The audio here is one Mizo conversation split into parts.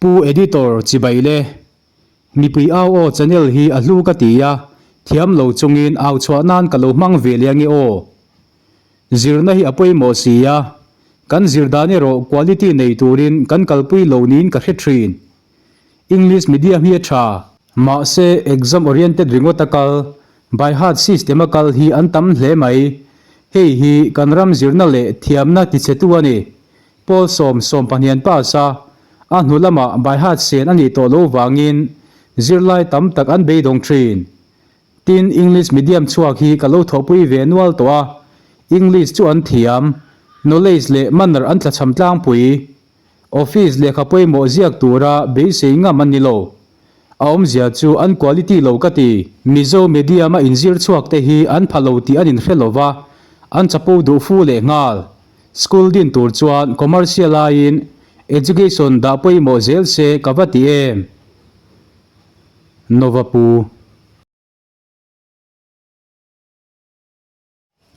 Pu Editor chibai le. Mipui au aw channel hi a hlu ka ti a, thiam lo chungin au chhuah nan ka lo hmang ve leh ange aw. Zirna hi a pawimawh si a, kan zir dan erawh quality nei turin kan kalpui lo niin ka hre thin. English medium hi a tha. Mahse exam oriented ringawt a kal, by heart system a kal hi an tam hle mai. Hei hi kan ram zirna leh thiamna tichhetu a ni. Pawl sawm sawmpahnian pass a, a hnu lamah by heart sen a nih tawh lo vangin zirlai tam tak an beidawng thin. Tin, English medium chhuak hi ka lo thawhpui ve nual tawh a, English chu an thiam, knowledge leh manner an tlachham tlangpui. Office lehkha pawimawh ziak tura beisei ngam an ni lo. A awmzia chu an quality lo ka ti. Mizo medium a inzir chhuak te hi an pha lo tih an inhre lo va, an chapo duh fu leh nghal. School din tur chuan commercial aiin education dah pawimawh zel se ka va ti em? Nova Pu.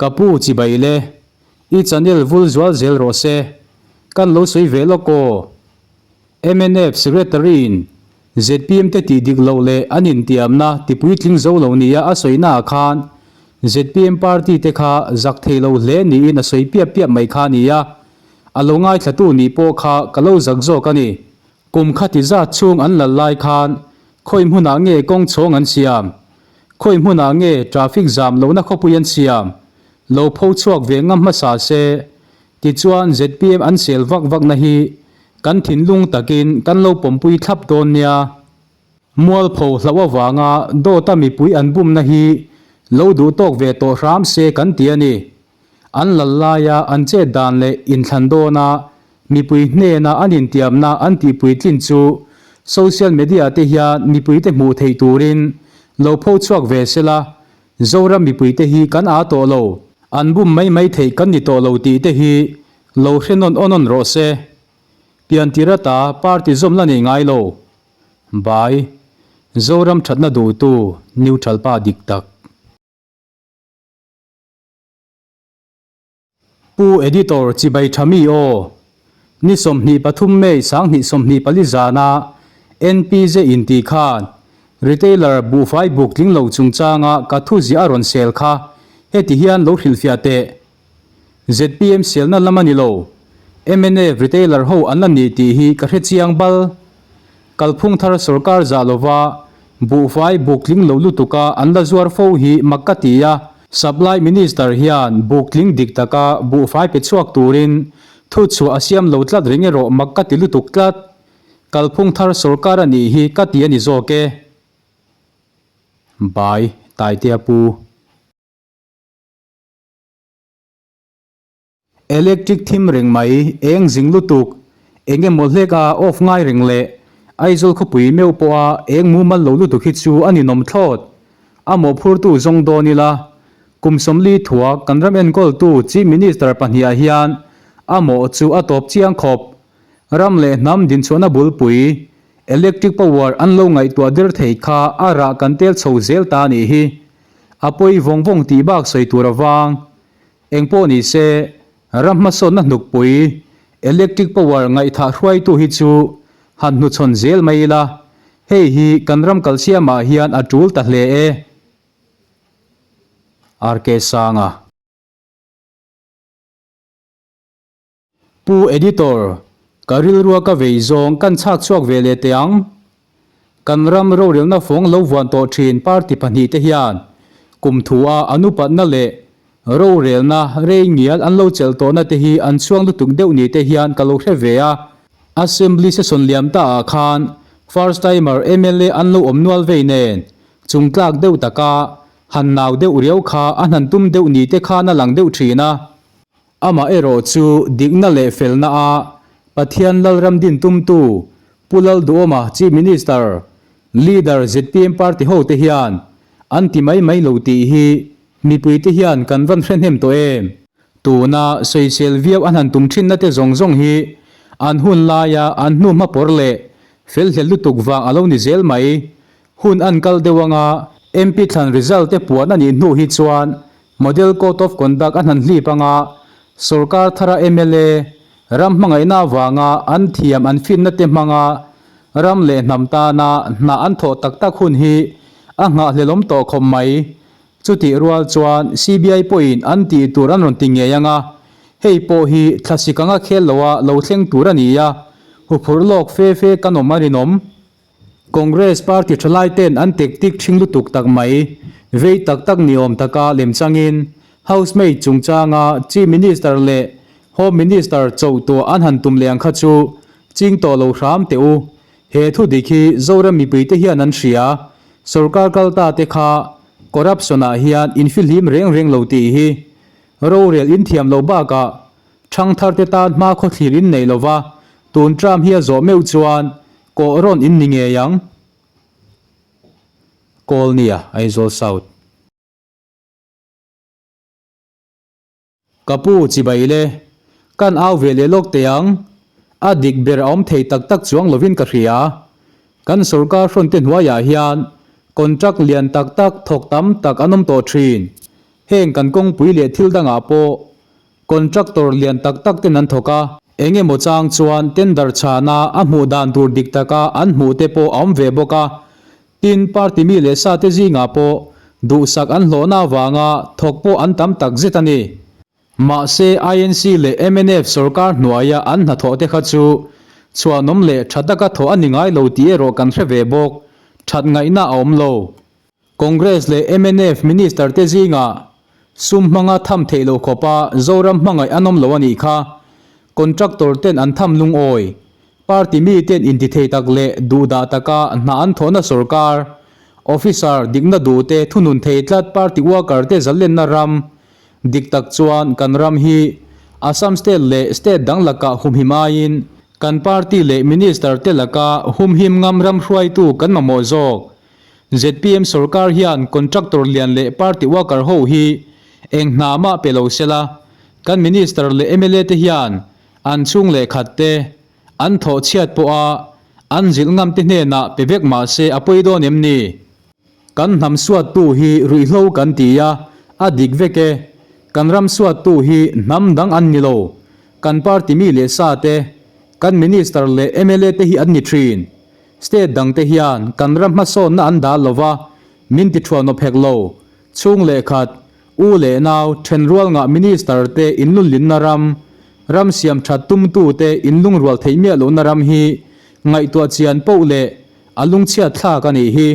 Ka pu chibai le, i channel vul zual zel rawh se, kan lo sawi ve lawk aw. Mnf Secretary in zpm te tih dik loh leh an intiamna tipuitling zo lo nia a sawina ah khan zpm party te kha zak thei lo hle niin a sawi piap piap mai kha nia, a lo ngaithlatu nih pawh kha ka lo zak zawk a ni. Kum khati zat chhung an lal lai khan khawi hmunah nge kawng chhawng an siam? Khawi hmunah nge traffic zam lohna khawpui an siam? Lo pho chhuak ve ngam hmasa se, tichuan zpm an sel vak vakna hi kan thinlung takin kan lo pawmpui thlap dawn nia. Mualpho hlauh avanga dawta mipui an bumna hi lo duh tawk ve tawh hram se kan ti a ni. An lal laia an chet dan leh inthlan dawna mipui hnena an intiamna an tihpuitlin chu social media te hian mipuite hmuh theih turin lo pho chhuak ve sela, Zoram mipuite hi kan aa tawh lo, an bum mai mai theih kan ni tawh lo tih te hi lo hre nawn awn awn rawh se. Piantir ata party zawm la nei ngai lo. By, Zoram thatna duhtu neutral pa dik tak. Pu Editor Chibai Thami aw, ni 23 May 2024 zana NPJ inti khan retailer buhfai buk tling lo chungchanga ka thu ziah a rawn sel kha heti hian lo hrilhfiah teh. Zpm selna lam a ni lo, mnf retailer ho an la ni tih hi ka hre chiang bal. Kalphung thar sorkar zah lova buhfai buk tling lo lutuka an la zuar fo hi mak ka ti a, Supply Minister hian buk tling dik taka buhfai pe chhuak turin thuchhuah a siam lo tlat ring erawh mak ka ti lutuk tlat. Kalphung thar sorkar a nih hi ka ti a ni zawk e. Bai Taitea Pu. Electric thim reng mai, eng zing lutuk, eng emaw hlek a off ngai reng leh Aizawl khawpui meuh pawha eng mumal lo lutuk hi chu a ninawm thlawt. A mawhphurtu zawng dawn ila, kum 40 thuak kan ram enkawltu Chief Minister pahniha hian a mawh chu a tawp chiang khawp. Ram leh hnam dinchhuahna bulpui, electric power an lo ngaihtuah der thei kha a rah kan tel chho zel ta nih hi. A pawi vawng vawng tih bak sawi tur avang. Eng pawh ni se, ram hmasawnna hnukpui, electric power ngaihthah hruaitu hi chu han hnuchhawn zel mai ila, hei hi kan ram kalsiamah hian a tul ta hle e. RK Sanga. Pu Editor, ka rilrua ka vei zawng kan chhak chhuak ve leh teh ang. Kan ram rorelna fawng lo vuan tawh thin party pahnihte hian kum thua an upatna leh rorelna rei ngial an lo chelh tawhna te hi an chhuang lutuk deuh ni te hian ka lo hre ve a. Assembly session liam ta ah khan first timer mla an lo awm nual vei nen chung tlak deuh taka han nau deuh riau kha a hnan tum deuh ni te khan a lang deuh thin a. Amah erawh chu dikna leh felna a Pathian Lalram din tumtu Pu Lalduhawma Chief Minister, Leader zpm party hote hian an ti mai mai lo tih hi mipuite hian kan van hre hnem tawh em? Tuna sawisel viau an han tum thinna te zawng zawng hi an hun laia an hnu hmapawr leh felhlel lutuk vang a lo ni zel mai. Hun an kal deuh anga MP thlan result te puan a nih hnu hi chuan Model Code of Conduct a hnan hlip anga sorkar thara mla ram hmangaihna avanga an thiam an finna te hmanga Ram leh hnam tana hna an thawh tak tak hun hi a nghahhlelawm tawh khawp mai. Chutih rual chuan CBI pawhin an tih tur an rawn ti ngei ang a, hei pawh hi thlasik anga khel loa lo thleng tur a ni a, huphurh lawk fe fe kan awm a rinawm. Congress party thalai ten an tactic thing lutuk tak mai, vei tak tak ni awm taka lemchangin housemaid chungchanga Chief Minister leh Home Minister choh tuah an han tum leh ang kha chu ching tawh lo hram teh u. He thu dik hi Zoram mipuite hian an hria, sorkar kal ta te kha corruption ah hian infihlim reng reng lo tih hi rorel inthiam loh bakah Thangthar te tan hma khawthlir in nei lova, tun term hi a zawh meuh chuan kawh rawn in ni ngei ang. Kawlnia, Aizawl South. Ka pu chibai le, kan au ve leh lawk teh ang. A dik ber a awm thei tak tak chuang lovin ka hria. Kan sorkar hrawn te hnuaiah hian contract lian tak tak thawk tam tak an awm tawh thin. Heng kan kawngpui leh thil dangah pawh Contractor lian tak tak ten an thawk a, eng emaw chang chuan tender chhana a hmuh dan tur dik taka an hmuh te pawh a awm ve bawk a. Tin, party mi leh sa te zingah pawh duhsak an hlawhna avanga thawk pawh an tam tak zet a ni. Mahse, INC leh mnf sorkar hnuaia an hnathawh te kha chu chhuanawm leh tha taka thawh a ni ngai lo tih erawh kan hre ve bawk, that ngaihna a awm lo. Congress leh mnf Minister te zingah sum hmanga tham theih loh khawpa Zoram hmangaih an awm lo a nih kha. Contractor ten an tham lungawi. Party mi ten intithei tak leh duhdah taka hna an thawhna sorkar, officer dikna duh te thunun thei tlat party worker te zalenna ram dik tak chuan kan ram hi Assam state leh state dang lakah humhim aiin kan party leh minister te laka humhim ngam ram hruaitu kan mamawh zawk. Zpm sorkar hian contractor lian leh party worker ho hi eng hna mah pe lo sela, kan minister leh mla te hian an chhung leh khat te an thawh chhiat pawha an zilh ngam te hnenah pe vek mah se a pawi dawn em ni? Kan hnam suattu hi ruihhlo kan ti a, a dik vek e. Kan ram suattu hi hnam dang an ni lo. Kan party mi leh sa te, kan minister leh mla te hi an ni thin. State dangte hian kan ram hmasawnna an dal lo va, min ti thuanawp hek lo. Chhung leh khat, u leh nau, thenrual ngah minister te inlunlinna ram, ram siam that tumtu te inlungrual theih miah lohna ram hi ngaihtuah chian poh leh a lungchhiat thlak a nih hi.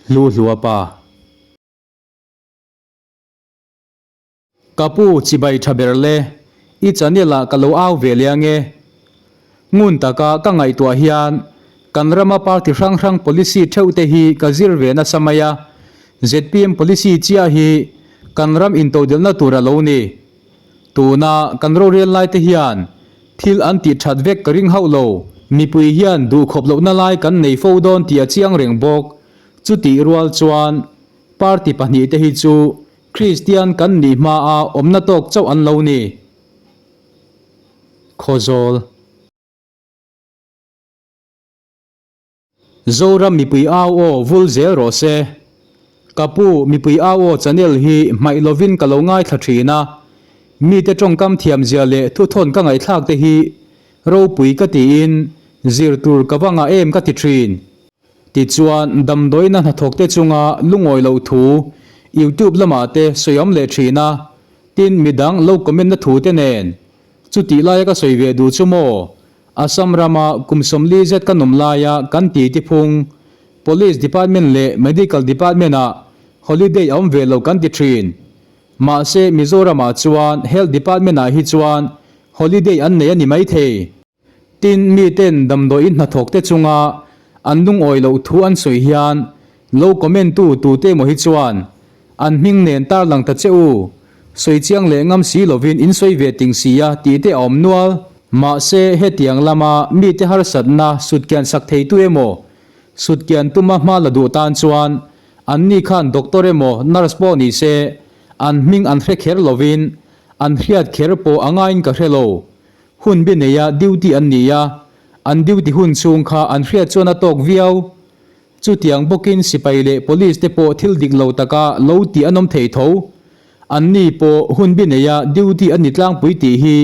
Hlu hlua pa. Ka pu chibai tha ber le, i channel ah ka lo au ve leh ange. Ngun taka ka ngaihtuah hian kan rama party hrang hrang policy theuh te hi ka zir ve nasa mai a, zpm policy chiah hi kan ram intodelhna tur a lo ni. Tuna kan rorel lai te hian thil an tih that vek ka ring hauh lo. Mipui hian duhkhawp lohna lai kan nei fo dawn tih a chiang reng bawk. Chutih rual chuan party pahnihte hi chu Kristian kan nih hmaa awmna tawk chauh an lo ni. Khawzawl. Zoram mipui au aw vul zel rawh se. Ka pu mipui au aw channel hi hmaih lovin ka lo ngaithla thin a, mite tawngkam thiamzia leh thuthawn ka ngaihthlak te hi ropui ka tiin zir tur ka va ngah em ka ti thin. Tichuan, damdawiina hnathawkte chunga lungawi loh thu YouTube lamah te sawi awm leh thin a, tin midang lo comment na thu te nen. Chutih laia ka sawi ve duh chu maw? Assam rama kum 40 zet ka nawm laia kan ti ti phung, Police Department leh Medical Department ah holiday a awm ve lo kan ti thin. Mahse Mizoramah chuan Health Department ah hi chuan holiday an nei a ni maithei. Tin, miten damdawiin hnathawkte chunga an lungawi loh thu an sawi hian lo comment tu tute emaw hi chuan an hming nen tarlang ta che u, sawi chiang leh ngam si lovin in sawi ve ting si a tih te a awm nual. Mahse, hetiang lama mite harsatna sutkian sak theitu emaw, sutkian tuma hma la duh tan chuan anni khan doctor emaw nurse pawh ni se an hming an hre kher lovin an hriat kher pawh a ngaiin ka hre lo. Hun bi neia duty an ni a, an duty hun chhung kha an hriat chuan a tawk viau. Chutiang bawkin sipai leh police te pawh thil dik lo taka lo tih an awm thei tho. Anni pawh hun bi neia duty an ni tlangpui tih hi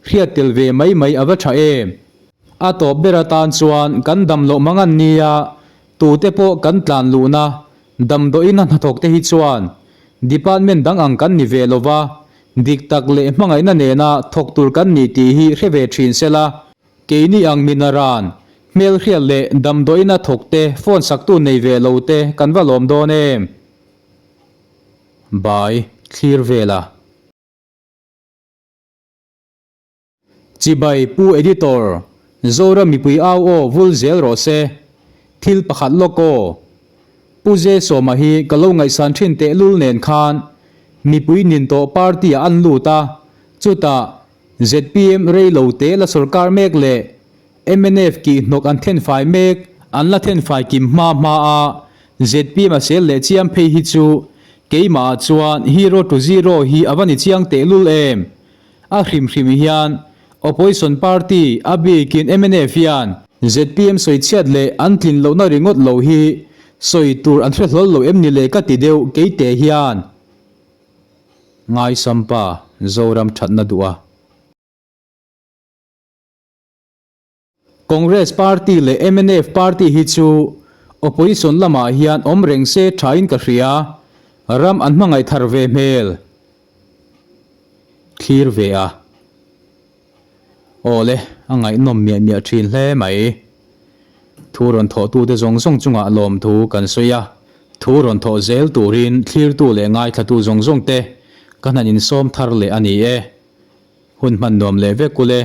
hriat tel ve mai mai a va tha em. A tawp ber atan chuan kan dam loh mang an nia, tute pawh kan tlan luhna damdawiin a hnathawk te hi chuan department dang ang kan ni ve lo va, dik tak leh hmangaihna nena thawk tur kan ni tih hi hre ve thin sela. Keini ang minaran, hmelhriat leh damdawiin a thawk te phone saktu nei ve lo te kan va lawm dawn em? Bai thlir vela. Chibai Pu Editor, Zoram mipui au aw vul zel rawh se. Thil pakhat lawk aw. Pu Ze Sawma hi ka lo ngaihsan thin tehlul nen khan mipui nin tawh party ah an lut a, chutah zpm rei lo te la sorkar mek leh mnf kih hnawk an thenfai mek, an la thenfai kim hma hma a zpm a sel leh chiam phei hi chu keimah ah chuan hero to zero hi a va ni chiang tehlul em. A hrim hrim hian Opposition party a bikin mnf hian zpm sawi chhiat leh an tlin lohna ringawt lo hi sawi tur an hre hlawl lo em ni le ka ti deuh keite hian Ngaisampa Zoram thatna duh a. Congress party leh mnf party hi chu opposition lamah hian awm reng se thain ka hria, ram an hmangaih thar ve hmel thlir ve a. Aw le, a ngaihnawm miah miah thin hle mai. Thu rawn thawhtute zawng zawng chungah lawmthu kan sawi a, thu rawn thawh zel turin thlirtu leh ngaithlatu zawng zawngte ka hnan insawm thar leh a ni e. Hun hman nuam leh vek ule.